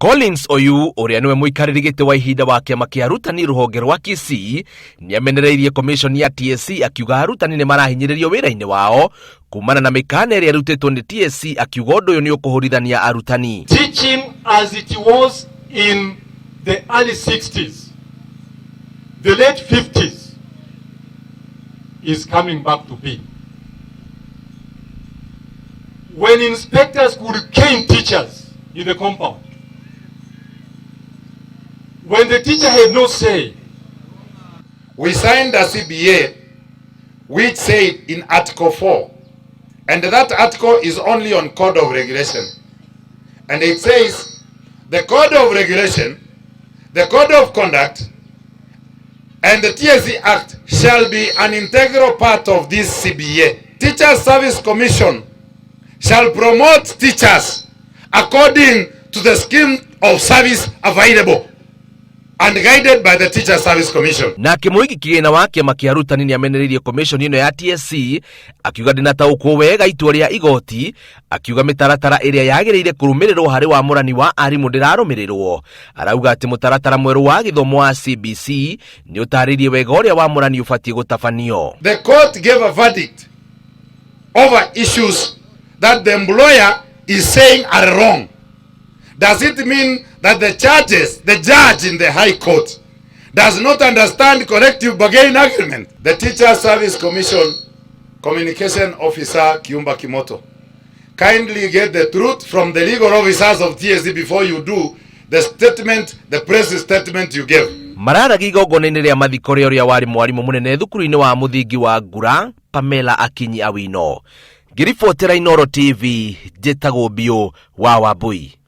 Collins Oyu ũrĩa nĩwe mũikarĩri gĩtĩ wa ihinda wa kĩama kĩa arutani rũhonge rwa Kisii nĩamenereirie commission ya TSC akiuga arutani nĩ marahinyĩrĩrio wĩra-inĩ wao kumana na mĩkana ĩrĩa ĩrutĩtwo nĩ TSC akiuga ũndũ ũyũ nĩ ũkũhũrithania arutani. Teaching as it was in the early 60s, the late 50s is coming back to be. When inspectors could cane teachers in the compound, when the teacher had no say. We signed a CBA which said in Article 4, and that article is only on Code of Regulation. And it says the Code of Regulation, the Code of Conduct, and the TSC Act shall be an integral part of this CBA. Teacher Service Commission shall promote teachers according to the scheme of service available and guided by the Teacher Service Commission. Nake Mũigi Kĩgĩna wa kĩama kĩa arutani nĩ amenereirie commission ĩno ya TSC akiuga ndĩnataũkwo wega itua rĩa igoti akiuga mĩtaratara ĩrĩa yagĩrĩire kũrũmĩrĩrwo harĩ wamũrani wa arimũ ndĩrarũmĩrĩrwo. Arauga atĩ mũtaratara mwerũ wa gĩthomo wa CBC nĩ ũtarĩirie wega ũrĩa wamũrani ũbatiĩ gũtabanio. The court gave a verdict over issues that the employer is saying are wrong. Does it mean that the charges, the judge in the High Court does not understand collective bargaining agreement? The Teacher Service Commission Communication Officer Kiumba Kimoto, kindly get the truth from the legal officers of TSC before you do the statement, the press statement you gave. Mararagia igongona-inĩ rĩa mathiko rĩa ũrĩa warĩ mwarimũ mũnene thukuru-inĩ wa mũthingi wa Ngura, Pamela Akinyi Awino. Ngĩribotera Inooro TV, njĩtagwo Biũ wa Wambui.